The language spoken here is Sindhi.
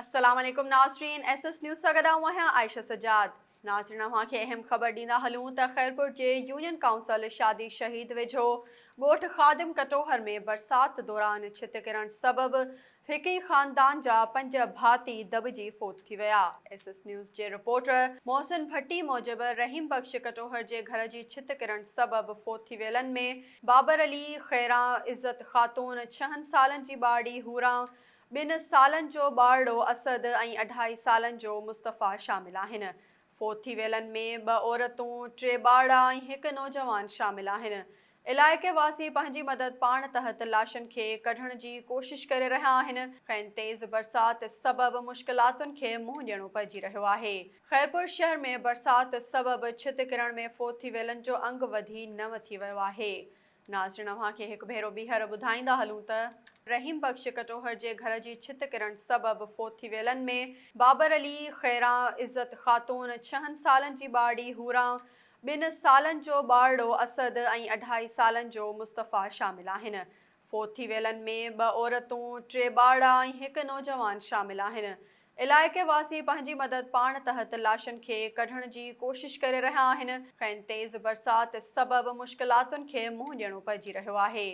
السلام عليڪم ناظرين ايس ايس نيوز سان گڏ آئون آهيان عائشه سجاد ناظرين اوهان کي اهم خبر ڏيندا هلون ته خيرپور جي يونين ڪائونسل شادي شهيد ويجهو ڳوٺ خادم ڪٽوهر ۾ برسات دوران ڇت ڪرڻ سبب هڪ ئي خاندان جا پنج ڀاتي دٻجي فوت ٿي ويا. ايس ايس نيوز جي رپورٽر محسن ڀٽي موجب رحيم بخش ڪٽوهر جي گهر جي ڇت ڪرڻ سبب فوت ٿي ويلن ۾ بابر علي، خيران، عزت خاتون، ڇهن سالن جي ٻارڙي حوران، ٻن سالن جو ٻارڙو اسد ۽ اڍائي سالن جو مصطفيٰ شامل آهن. فوت ٿي ويلن ۾ ٻه عورتون، ٽي ٻارڙا ۽ هڪ نوجوان شامل آهن. علائقي واسي پنهنجي مدد پاڻ تحت لاشن کي ڪڍڻ جي ڪوشش ڪري رهيا آهن. کين تيز برسات سبب مشڪلاتن کي منهن ڏيڻو پئجي رهيو آهي. خيرپور شهر ۾ برسات سبب ڇت ڪرڻ ۾ فوت ٿي ويلن جو انگ وڌي نو ٿي ويو آهي. ناظرين اوهان کي هڪ ڀيرو ٻيهر ٻڌائيندا هلون ته رحيم بخش ڪٽوهر جي گهر جي ڇت ڪرڻ سبب فوت ٿي ويلن ۾ بابر علي، خيران، عزت خاتون، ڇهن سالن جي ٻارڙي حوران، ٻن سالن جو ٻارڙو اسد ۽ اڍائي سالن جو مصطفيٰ شامل آهن. فوت ٿي ويلن ۾ ٻه عورتون، ٽي ٻارڙا ۽ هڪ نوجوان شامل آهن. علائقي واسي پنهنجي مدد پاڻ تحت لاشن کي ڪڍڻ جي ڪوشش ڪري رهيا آهن. کين تيز برسات سبب مشڪلاتن کي منهن ڏيڻو پئجي رهيو آهي.